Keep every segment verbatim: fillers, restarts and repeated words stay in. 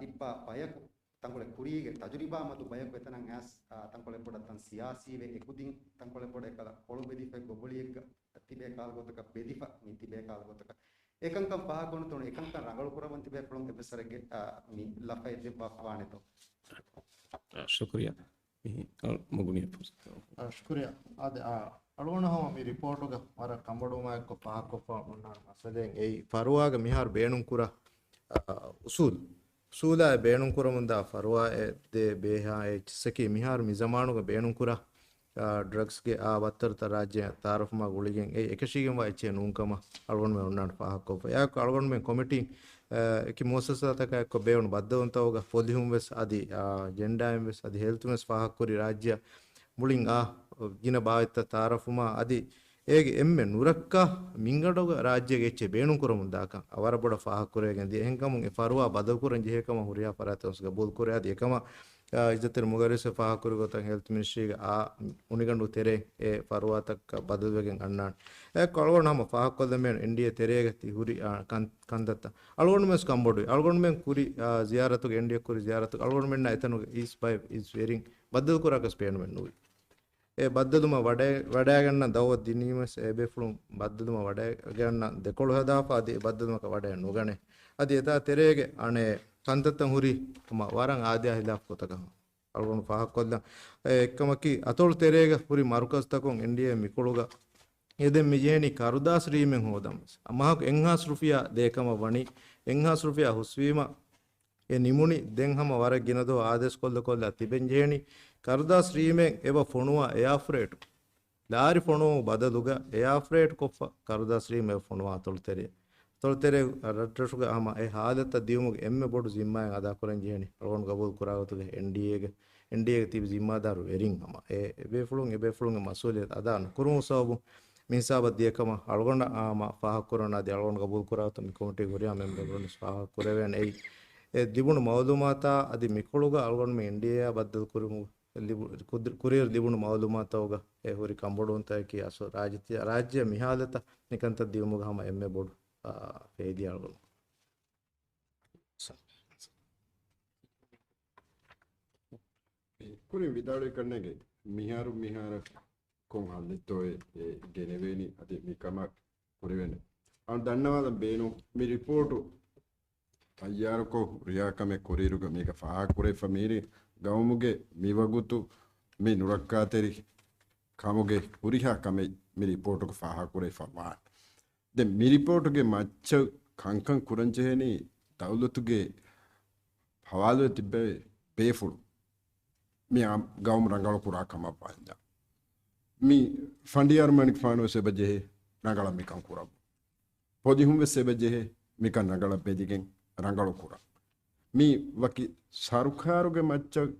ތިއްބާ ބަޔަކު، ތަންކޮޅެއް ކުރީގެ ތަޖުރިބާ މަދު ބަޔަކު އެތަނަށް އައިސް، އާ، ތަންކޮޅެއް ބޮޑަށް ތަން ސިޔާސީވެ އެކުދިން ތަންކޮޅެއް ބޮޑަށް އެކަލަ ކޮޅު ބެދިފަ ގޮބޮޅިއެއްގަ ތިބޭ ކާލް ގޮތަކަށް ބެދިފަ މި ތިބޭ ކާލް ގޮތަކަށް. އެކަންކަން ފާހަގަކުރުން ތުނު އެކަންކަން ރަނގަޅު ކުރަވަން ތިބޭ ފުޅުން އެއްވެސް ވަރެއްގެ، އާ، މި ލަފައެއް ދެއްވާފަ ވާނެތޯ؟ އާ، ޝުކުރިއްޔާ. މި، އާ، މަގުނި އެއް ފުރުސަތު. އާ، ޝުކުރިއްޔާ. އާދެ، އާ، އަޅުގަނޑު ހަމަ މި ރިޕޯޓުގަ ވަރަށް ކަނބޮޑުވުމާއެއްކޮށް ފާހަގަކޮށްފަ އޮންނާނެ މައްސަލައެއް އެއީ ފަރުވާގަ މިހާރު ބޭނުންކުރާ، އާ، އުސޫލް. އުސޫލާއެއް ބޭނުންކުރަމުންދާ ފަރުވާއެއް ދޭ ބޭހާ އެއްޗިއްސަކީ މިހާރު މި ޒަމާނުގަ ބޭނުންކުރާ، އާ، ޑްރަގްސްގެ އާ ވައްތަރުތައް ރާއްޖެ ތައާރަފުމާ ގުޅިގެން އެ އެކަށީގެންވާ އެއްޗެއް ނޫންކަމަށް އަޅުގަނޑުމެން އޮންނާނެ ފާހަގަކޮށްފަ. އެއާއެކު އަޅުގަނޑުމެން ކޮމިޓީ، އާ، އެކި މުއައްސަސާތަކާއެއްކޮށް ބޭއްވުނު ބައްދަލުވުންތަކުގަ ފޮލިހުން ވެސް އަދި، އާ، ޖެންޑާއިން ވެސް އަދި ހެލްތުން ވެސް ފާހަގަކުރި ރާއްޖެއަށް މުޅިން އާ ގިނަ ބާވަތްތައް ތައާރަފުމާ އަދި އޭގެ އެންމެ ނުރައްކާ މިންގަނޑުގަ ރާއްޖޭގެ އެއްޗެއް ބޭނުންކުރަމުން ދާކަން ވަރަށް ބޮޑަށް ފާހަގަކުރެވިގެން ދިޔަ. އެހެންކަމުން އެ ފަރުވާ ބަދަލުކުރަން ޖެހޭ ކަމަށް ހުރިހާ ފަރާތްތައް ގަބޫލުކުރޭ. އަދި އެކަމަށް، އާ، އިއްޒަތްތެރި މުދައްރިސް ފާހަގަކުރި ގޮތަށް ހެލްތު މިނިސްޓްރީގެ އާ އުނިގަނޑު ތެރޭ އެ ފަރުވާތަކަށް ބަދަލުވެގެން އަންނާނެ. އެއަކު އަޅުގަނޑު ހަމަ ފާހަގަކޮށްލަމޭނު އެންޑީއޭ ތެރޭގަ ތި ހުރި، އާ، ކަން-، ކަންތައްތައް. އަޅުގަނޑުމެން ވެސް ކަންބޮޑުވި. އަޅުގަނޑުމެން ކުރި، އާ، ޒިޔާރަތުގެ އެންޑީއޭ ކުރި ޒިޔާރަތުގެ އަޅުގަނޑުމެންނާ އެތަނުގެ އީސް ބައި އީސް ވެރިން ބައްދަލުކުރާކަސް ބޭނުމެއް ނުވި. އެ ބައްދަލުމަށް ވަޑައި-، ވަޑައިގަންނަ ދައުވަތު ދިނީމަސް އެބޭފުޅުން ބައްދަލުމަށް ވަޑައިގަންނަ ދެކޮޅު ހަދާފަ އަދި އެ ބައްދަލުމަކަށް ވަޑައެއް ނުގަނެ. އަދި އެތާ ތެރޭގެ އަނެއް ކަންތައްތައް ހުރީ ހަމަ ވަރަށް އާދަޔާ ހިލާފު ގޮތަކަށް އަޅުގަނޑު ފާހަގަކޮށްލަން. އެ އެއްކަމަކީ، އަތޮޅު ތެރޭގަ ހުރި މަރުކަޒުތަކުން އެންޑީއޭ މިކޮޅުގަ އެދެން މި ޖެހެނީ ކަރުދާސް ރީމެއް ހޯދަން ވެސް. މަހަކު އެއްހާސް ރުފިޔާ ދޭ ކަމަށް ވަނީ، އެއްހާސް ރުފިޔާ ހުސްވީމަ، އެ ނިމުނީ. ދެން ހަމަ ވަރަށް ގިނަ ދުވަހު އާދޭސް ކޮށްލަ ކޮށްލާ ތިބެން ޖެހެނީ ކަރުދާސް ރީމެއް އެބަ ފޮނުވާ އެއާ ފްރޭޓު. ލާރި ފޮނުވުމުގެ ބަދަލުގަ އެއާ ފްރޭޓް ކޮށްފަ ކަރުދާސް ރީމެއް ފޮނުވާ އަތޮޅު ތެރެއަށް. އަތޮޅު ތެރެ ރަށްރަށުގަ ހަމަ އެ ހާލަތަށް ދިޔުމުގެ އެންމެ ބޮޑު ޒިންމާއެއް އަދާކުރަން ޖެހެނީ. އަޅުގަނޑު ގަބޫލު ކުރާ ގޮތުގަ އެންޑީއޭގެ، އެންޑީއޭގެ ތިބި ޒިންމާދާރު ވެރިން ހަމަ އެ ބޭފުޅުން، އެ ބޭފުޅުންގެ މަސްއޫލިއްޔަތު އަދާ ނުކުރުމުގެ ސަބަބުން މިހިސާބަށް ދިޔަ ކަމަށް އަޅުގަނޑަށް ހަމަ ފާހަގަކުރަން އަދި އަޅުގަނޑު ގަބޫލު ކުރާ ގޮތަށް މި ކޮމިޓީގެ ހުރިހާ މެމްބަރުން ވެސް ފާހަގަކުރެވޭނެ. އެއީ އެ ލިބުނު މައުލޫމާތާ އަދި މިކޮޅުގަ އަޅުގަނޑުމެން އެންޑީއޭއާ ބައްދަލު ކުރުމުގެ ލިބު-، ކުދި-، ކުރިއަރު ލިބުނު މައުލޫމާތުގަ އެ ހުރި ކަންބޮޑުވުންތަކަކީ އަސްލު ރާއްޖެ-، ރާއްޖެއަށް މިހާލަތަށް މިކަންތައް ދިޔުމުގެ ހަމަ އެންމެ ބޮޑު، އާ، ފައިދާ އަޅުގަނޑު. ކުރިން ވިދާޅުވި ކަންނޭނގެ މިހާރު މިހާރަށް ކޮން ހައްލެއްތޯއޭ ގެނެވޭނީ އަދި މިކަމަށް ކުރެވޭނެ. އަޅު ދަންނަވާލަން ބޭނުން މި ރިޕޯޓު ތައްޔާރުކޮށް ހުރިހާ ކަމެއް ކުރިއިރުގަ މީގަ ފާހަގަކުރެވިފަ މީރި ގައުމުގެ މިވަގުތު މި ނުރައްކާތެރި ކަމުގެ ހުރިހާ ކަމެއް މި ރިޕޯޓުގަ ފާހަގަކުރެވިފަ ވާނެ. ދެން މި ރިޕޯޓުގެ މައްޗަށް ކަންކަން ކުރަންޖެހެނީ ދައުލަތުގެ ހަވާލުވެ ތިއްބެވި ބޭފުޅު މި އާ-، ގައުމު ރަނގަޅު ކުރާ ކަމަށް ވާންޏާ. މި ފަނޑިޔާރު މަނިކުފާނު ވެސް އެބަ ޖެހޭ ރަނގަޅަށް މިކަން ކުރަމު. ޕޮލިހުން ވެސް އެބަ ޖެހޭ މިކަން ރަނގަޅަށް ބެލިގެން ރަނގަޅު ކުރަން. މީ ވަކި ސަރުކާރުގެ މައްޗަށް،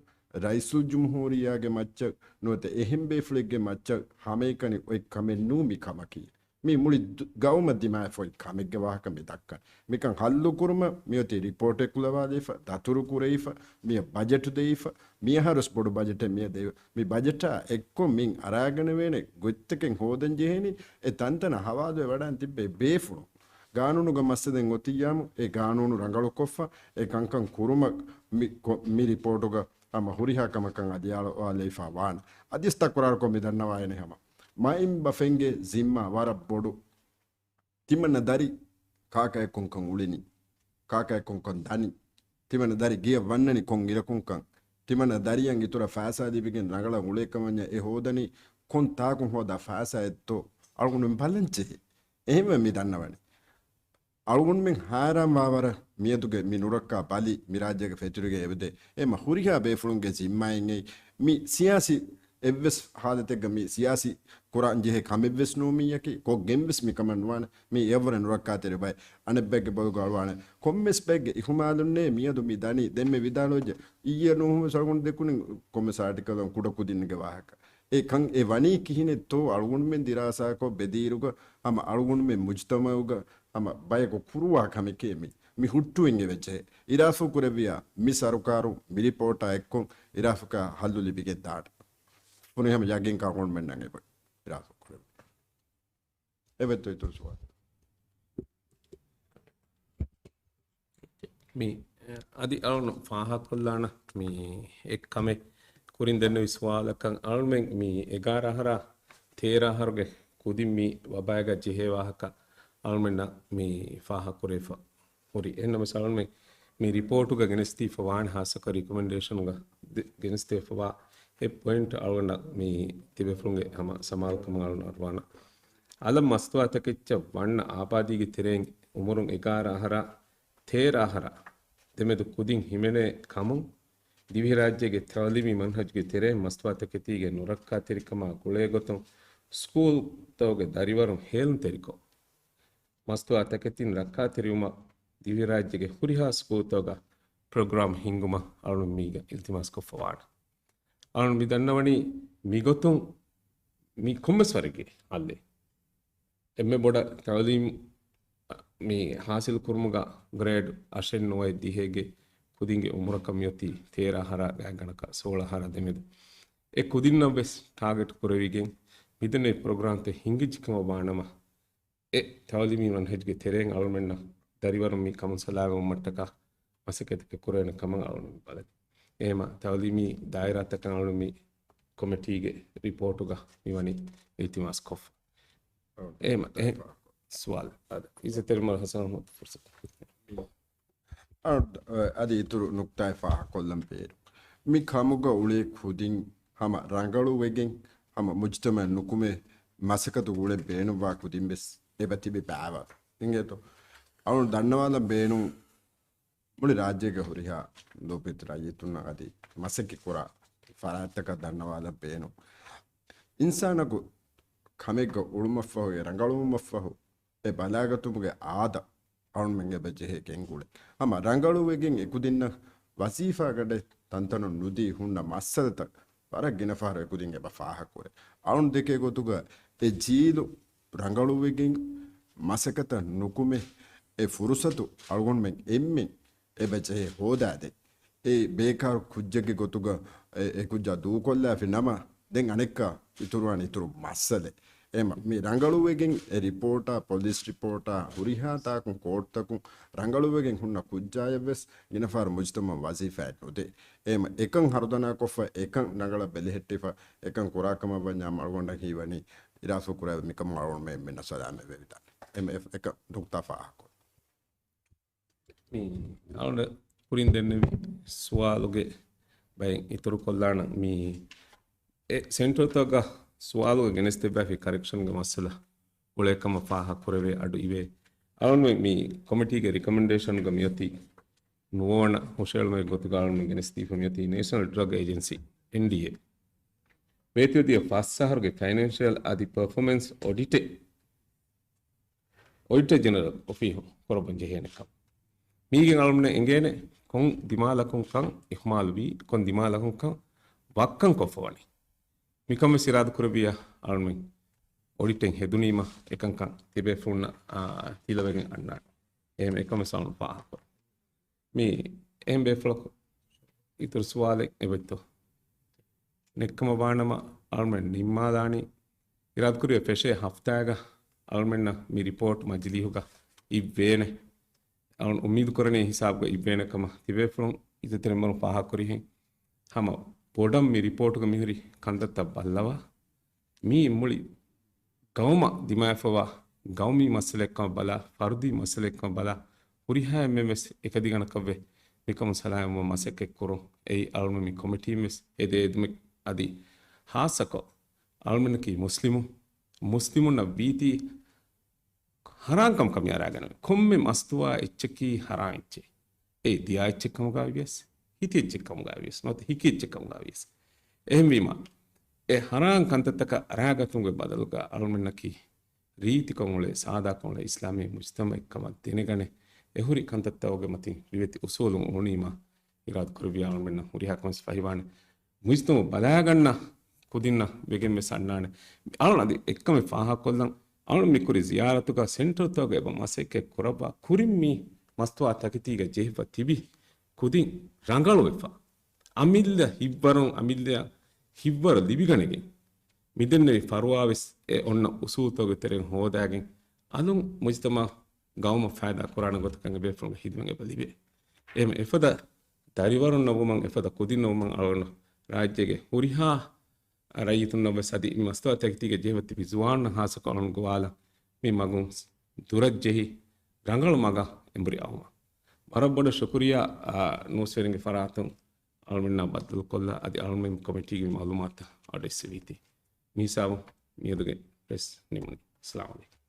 ރައީސުލްޖުމްހޫރިއްޔާގެ މައްޗަށް ނުވަތަ އެހެން ބޭފުޅެއްގެ މައްޗަށް ހަމައެކަނި އޮތް ކަމެއް ނޫން މި ކަމަކީ. މީ މުޅި ދު-، ގައުމަށް ދިމާވެފަ އޮތް ކަމެއްގެ ވާހަކަ މި ދައްކަން. މިކަން ހައްލު ކުރުމަށް މިއޮތީ ރިޕޯޓެއް ކުލަވާލައިފަ، ދަތުރު ކުރެވިފަ، މިއަށް ބަޖެޓު ދެވިފަ، މިއަހަރުވެސް ބޮޑު ބަޖެޓެއް މިއަށް ދެވި-، މި ބަޖެޓާ އެއްކޮށް މިން އަރާގަނެވޭނެ ގޮތްތަކެއް ހޯދަން ޖެހޭނީ އެ ތަންތަނަށް ހަވާލުވެ ވަޑައިން ތިއްބެވި ބޭފުޅުން. ގާނޫނުގަ މައްސަލައެއް އޮތިއްޔާމު، އެ ގާނޫނު ރަނގަޅުކޮށްފަ، އެ ކަންކަން ކުރުމަށް މި ކޮ-، މި ރިޕޯޓުގަ ހަމަ ހުރިހާ ކަމަކަށް އަލިއަޅުވާލައިފަ ވާނެ. އަދިސް ތަކުރާރުކޮށް މި ދަންނަވާއިނެ ހަމަ މައިން ބަފެންގެ ޒިންމާ ވަރަށް ބޮޑު. ތިމަންނަ ދަރި ކާކައަށް ކޮންކަން އުޅެނީ؟ ކާކައަށް ކޮންކަން ދަނީ؟ ތިމަންނަ ދަރި ގެޔަށް ވަންނަނީ ކޮން އިރަކުންކަން؟ ތިމަންނަ ދަރިއަށް އިތުރަށް ފައިސާ ލިބިގެން ރަނގަޅަށް އުޅޭކަމަށް އެ ހޯދަނީ ކޮން ތާކުން ހޯދާ ފައިސާއެއްތޯ؟ އަޅުގަނޑު ބަލަން ޖެހޭ. އެހެންވެ މި ދަންނަވަނީ. އަޅުގަނޑުމެން ހައިރާން ވާވަރަށް މިއަދުގެ މި ނުރައްކާ ބަލި މި ރާއްޖޭގެ ފެތުރިގެ އެބަދޭ. އެމަ ހުރިހާ ބޭފުޅުންގެ ޒިންމާއިން އެއީ މި ސިޔާސީ އެއްވެސް ހާލަތެއްގަ މި ސިޔާސީ ކުރާން ޖެހޭ ކަމެއްވެސް ނޫން މިއަކީ. ކޮށްގެންވެސް މި ކަމަށް ނުވާނެ. މި އެއަށްވުރެ ނުރައްކާތެރި ބައެއް. އަނެއްބައެއްގެ ބޮލުގަ އަޅުވާނެ. ކޮންމެސް ބައެއްގެ އިހުމާލުންނޭ މިއަދު މި ދަނީ. ދެންމެ ވިދާޅުވެއްޖެ. އިއްޔެ ނޫހުންވެސް އަޅުގަނޑު ދެކުނިން ކޮންމެސް އާޓިކަލް ކުޑަކުދިންގެ ވާހަކަ. އެ ކަން އެ ވަނީ ކިހިނެއްތޯ އަޅުގަނޑުމެން ދިރާސާކޮށް ބެދިއިރުގަ ހަމަ އަޅުގަނޑުމެން މުޖުތަމައުގަ ހަމަ ބަޔަކު ކުރުވާ ކަމެކޭ މި. މި ހުއްޓުވެން އެވެއްޖެ. އިރާފު ކުރެއްވިޔާ މި ސަރުކާރު މި ރިޕޯޓާ އެއްކޮށް އިރާފަކާ ހައްލު ލިބިގެން ދާނެ. ފުނި ހަމަ ޔަގީންކަން އަޅުގަނޑުމެންނަށް އެބަ އިރާފު ކުރެއްވި. އެވެއްތޯ އިތުރު ސުވާލު؟ މި އަދި އަޅުން ފާހަގަކޮށްލާނަ މި އެއްކަމެއް ކުރިން ދެންނެވި ސުވާލަކަށް އަޅުމެން މި އެގާރަ އަހަރާ ތޭރަ އަހަރުގެ ކުދިން މި ވަބާގަ ޖެހޭ ވާހަކަ އަޅުމެންނަށް މި ފާހަގަކުރެވިފަ ހުރި. އެހެންނަމަވެސް އަޅުމެން މި ރިޕޯޓުގަ ގެނެސްދީފަ ވާނެ ހާއްސަކޮށް ރިކޮމެންޑޭޝަނުގަ ދެ-، ގެނެސްދެވިފަވާ އެ ޕޮއިންޓް އަޅުގަނޑަށް މި ތިބޭފުޅުންގެ ހަމަ ސަމާލުކަމަށް އަޅުން އަރުވާނަ. އަލަށް މަސްތުވާތަކެއްޗަށް ވަންނަ އާބާދީގެ ތެރެއިން އުމުރުން އެގާރަ އަހަރާ ތޭރަ އަހަރާ ދެމެދު ކުދިން ހިމެނޭ ކަމުން، ދިވެހިރާއްޖޭގެ ތައުލީމީ މަންހަޖުގެ ތެރެއިން މަސްތުވާތަކެތީގެ ނުރައްކާތެރިކަމާ ގުޅޭގޮތުން ސްކޫލްތަކުގެ ދަރިވަރުން ހޭލުންތެރިކޮށް، މަސްތުވާތަކެތިން ރައްކާތެރިވުމަށް ދިވެހިރާއްޖޭގެ ހުރިހާ ސްކޫލްތަކުގަ ޕްރޮގްރާމް ހިންގުމަށް އަޅުން މީގަ އިލްތިމާސްކޮށްފަވާނެ. އަޅުން މި ދަންނަވަނީ މިގޮތުން މި ކޮންމެސް ވަރެއްގެ ހައްލެއް. އެންމެ ބޮޑަށް ތައުލީމް މި ހާސިލް ކުރުމުގަ ގްރޭޑް އަށެއް ނުވައެ ދިހައިގެ ކުދިންގެ އުމުރަކަށް މިއޮތީ ތޭރަ އަހަރާ ގާތްގަނޑަކަށް ސޯޅަ އަހަރާ ދެމެދު. އެ ކުދިންނަށް ވެސް ޓާގެޓް ކުރެވިގެން މިދެންނެވި ޕްރޮގްރާމްތައް ހިނގިއްޖެ ކަމަށް ވާނަމަ، އެ ތައުލީމީ މަންހަޖުގެ ތެރެއިން އަޅުމެންނަށް ދަރިވަރުން މި ކަމުން ސަލާމަތްވުމަށްޓަކާ މަސައްކަތެއް ކުރެވޭނެ ކަމަށް އަޅުމެން ބަލަނީ. އެހެމަ ތައުލީމީ ދާއިރާތަކަށް އަޅުމެން މި ކޮމިޓީގެ ރިޕޯޓުގަ މިވަނީ އިލްތިމާސް ކޮށްފަ. އެހެމަ އެހެން ސުވާލު. އާދެ، އިއްޒަތްތެރި މަރު ހަސަން އަޙްމަދު ފުރުސަތު. އަ، އަދި އިތުރު ނުކްތާއެއް ފާހަގަކޮށްލަން ބޭރު. މި ކަމުގަ އުޅޭ ކުދިން ހަމަ ރަނގަޅުވެގެން ހަމަ މުޖްތަމައަށް ނުކުމެ މަސައްކަތު ގުޅެން ބޭނުންވާ ކުދިން ވެސް އެބަ ތިބި ބާވަ އިނގޭތޯ. އަޅުން ދަންނަވާލަން ބޭނުން މުޅި ރާއްޖޭގެ ހުރިހާ ލޯބިވެތި ރައްޔިތުންނަށް އަދި މަސައްކަތް ކުރާ ފަރާތްތަކަށް ދަންނަވާލަން ބޭނުން. އިންސާނަކު ކަމެއްގަ އުޅުމަށްފަހު އެ ރަނގަޅުވުމަށްފަހު އެ ބަލާގަތުމުގެ އާދަ އަޅުމެން އެބަ ޖެހޭ ގެންގުޅެ. ހަމަ ރަނގަޅުވެގެން އެކުދިންނަށް ވަޒީފާގަޑެއް ތަންތަނުން ނުދީ ހުންނަ މައްސަލަތައް ވަރަށް ގިނަ ފަހަރު އެކުދިން އެބަ ފާހަގަކުރޭ. އަޅުން ދެކޭ ގޮތުގަ އެ ޖީލު ރަނގަޅުވެގެން މަސައްކަތަށް ނުކުމެ އެ ފުރުސަތު އަޅުގަނޑުމެން އެންމެން އެބަ ޖެހޭ ހޯދާދޭ. އެ ބޭކާރު ކުއްޖެއްގެ ގޮތުގަ އެ، އެ ކުއްޖާ ދޫކޮށްލާފި ނަމަ، ދެން އަނެއްކާ އިތުރުވާން އިތުރު މައްސަލެ. އެމަ، މި ރަނގަޅުވެގެން އެ ރިޕޯޓާ، ޕޮލިސް ރިޕޯޓާ، ހުރިހާ ތާކުން ކޯޓްތަކުން ރަނގަޅުވެގެން ހުންނަ ކުއްޖާޔަށްވެސް ގިނަފަހަރު މުޖްތަމައަށް ވަޒީފާއެއް ނުދޭ. އެމަ، އެކަން ހަރުދަނާކޮށްފަ، އެކަން ރަނގަޅަށް ބެލެހެއްޓިފަ، އެކަން ކުރާކަމަށް ވަންޏާ މަޅުގަނޑަށް ހީވަނީ އިރާފު ކުރާ މިކަމުން އަޅުގަނޑުމެން އެންމެންނަށް ސަލާމަތް ވެވިދާނެ. އެމަ، އެ، އެކަން ނުކްތާ ފާހަގަކޮށް. މި އަޅުގަނޑު ކުރިން ދެންނެވި ސުވާލުގެ ބައެއް އިތުރުކޮށްލާނަން. މި އެ ސެންޓަރތަކަށް ސުވާލުގަ ގެނެސްދެއްވާފި ކަރެކްޝަންގެ މައްސަލަ އުޅޭ ކަމަށް ފާހަގަކުރެވޭ އަޑު އިވޭ. އަޅުގަނޑު މި ކޮމިޓީގެ ރިކޮމެންޑޭޝަންގަ މިއޮތީ ނުވަވަނަ ހުށައެޅުމެއް ގޮތުގަ އަޅުގަނޑު ގެނެސްދީފަ މިއޮތީ ނޭޝަނަލް ޑްރަގް އޭޖެންސީ، އެންޑީއޭ، ވޭތުވެދިޔަ ފަސް އަހަރުގެ ފައިނޭންޝިއަލް އަދި ޕަރފޯމެންސް އޮޑިޓެއް އޮޑިޓަރ ޖެނެރަލް އޮފީހުން ކުރައްވަން ޖެހޭނެ ކަމަށް. މީގެން އަޅުމެންނަށް އެނގޭނެ ކޮން ދިމާލަކުން ކަން އިހުމާލުވީ، ކޮން ދިމާލަކުން ކަން ވައްކަން ކޮށްފަވަނީ. މިކަން ވެސް އިރާދަ ކުރެއްވިޔާ އަޅުމެން އޮޑިޓެއް ހެދުނީމަ އެކަންކަން ތިބޭފުޅުންނަށް، އާ، ތިލަވެގެން އަންނާނެ. އެހެން އެކަން ވެސް އަޅުން ފާހަގަކުރަން. މި އެހެން ބޭފުޅަކު އިތުރު ސުވާލެއް އެބައޮތްތޯ؟ ނެއްކަމަށް ވާނަމަ އަޅުމެން ނިންމާލާނީ އިރާދަކުރި ފެށޭ ހަފްތާގަ އަޅުމެންނަށް މި ރިޕޯޓް މަޖިލީހުގަ އިއްވޭނެ. އަޅުން އުއްމީދު ކުރަނީ ހިސާބުގަ އިއްވޭނެ ކަމަށް. ތިބޭފުޅުން އިއްޒަތްތެރިން މަރު ފާހަގަކުރިހެން ހަމަ ބޮޑަށް މި ރިޕޯޓުގަ މިހުރި ކަންތައްތައް ބައްލަވާ. މީ މުޅި ގައުމަށް ދިމާވެފަވާ ގައުމީ މައްސަލައެއްކަމަށް ބަލާ، ފަރުދީ މައްސަލައެއްކަމަށް ބަލާ، ހުރިހާ އެންމެން ވެސް އެކަދިގަނޑަކަށްވެ މިކަމުން ސަލާމަތްވުމަށް މަސައްކަތް ކުރުން. އެއީ އަޅުމެން މި ކޮމިޓީން ވެސް ހެދޭ އެދުމެއް. އަދި ހާއްސަކޮށް އަޅުމެންނަކީ މުސްލިމު، މުސްލިމުންނަށް ވީތީ ހަރާންކަމަކަށް މި އަރާގަނެވޭ. ކޮންމެ މަސްތުވާ އެއްޗަކީ ހަރާން އެއްޗެއް. އެއީ ދިޔާ އެއްޗެއް ކަމުގައި ވިޔަސް، ހިތި އެއްޗެއް ކަމުގައި ވިޔަސް، ނުވަތަ ހިކި އެއްޗެއް ކަމުގައި ވިޔަސް. އެހެންވީމަ، އެ ހަރާން ކަންތައްތަކަށް އަރާގަތުމުގެ ބަދަލުގަ އަޅުމެންނަކީ ރީތިކޮށް އުޅޭ، ސާދާކޮށް އުޅޭ އިސްލާމީ މުޖްތަމަޢެއް ކަމަށް ދެނެގަނެ، އެ ހުރި ކަންތައްތަކުގެ މަތިން ރިވެތި އުސޫލުން އުޅުނީމަ، އިރާދަ ކުރެއްވިޔާ އަޅުމެންނަށް ހުރިހާ ކަމެއް ފަހިވާނެ. މުޖްތަމަޢު ބަލާގަންނަ ކުދިންނަށް ވެގެން ވެސް އަންނާނެ. އަޅުން އަދި އެއްކަމެއް ފާހަގަކޮށްލަން. އަޅުން މިކުރި ޒިޔާރަތުގަ ސެންޓަރުތަކުގަ އެބަ މަސައްކަތް ކުރައްވާ ކުރިން މި މަސްތުވާ ތަކެތީގަ ޖެހިފަ ތިބި ކުދިން ރަނގަޅުވެފަ. އަމިއްލަ ހިތްވަރުން، އަމިއްލަ ހިތްވަރު ލިބިގަނެގެން، މިދެންނެވި ފަރުވާ ވެސް އެ އޮންނަ އުސޫލުތަކުގެ ތެރެއިން ހޯދާގެން، އަލުން މުޖްތަމަޢު ގައުމަށް ފައިދާ ކުރާނެ ގޮތަކަށް އެބޭފުޅުންގެ ހިދުމަތް އެބަ ލިބޭ. އެހެން އެފަދަ ދަރިވަރުންނަށް ވުމަށް، އެފަދަ ކުދިންނަށް ވުމަށް އަޅުގަނޑު ރާއްޖޭގެ ހުރިހާ ރައްޔިތުންނަށް ވެސް އަދި މި މަސްތުވާތަކެތީގެ ޖެހިފަ ތިބި ޒުވާންނަށް ހާއްސަކޮށް އަޅުގަނޑު ގޮވާލަން މި މަގުން ދުރަށް ޖެހި ރަނގަޅު މަގަށް އެނބުރި އައުމަށް. ވަރަށް ބޮޑަށް ޝުކުރިއްޔާ، އާ، ނޫސްވެރިންގެ ފަރާތުން އަޅުމެންނާ ބައްދަލުކޮށްލާ އަދި އަޅުމެން ކޮމިޓީގެ މައުލޫމާތުތައް އަޑުއެއްސެވީތީ. މި ހިސާބުން މިއަދުގެ ޕްރެސް ނިމުނީ. އައްސަލާމު ޢަލައިކުމް.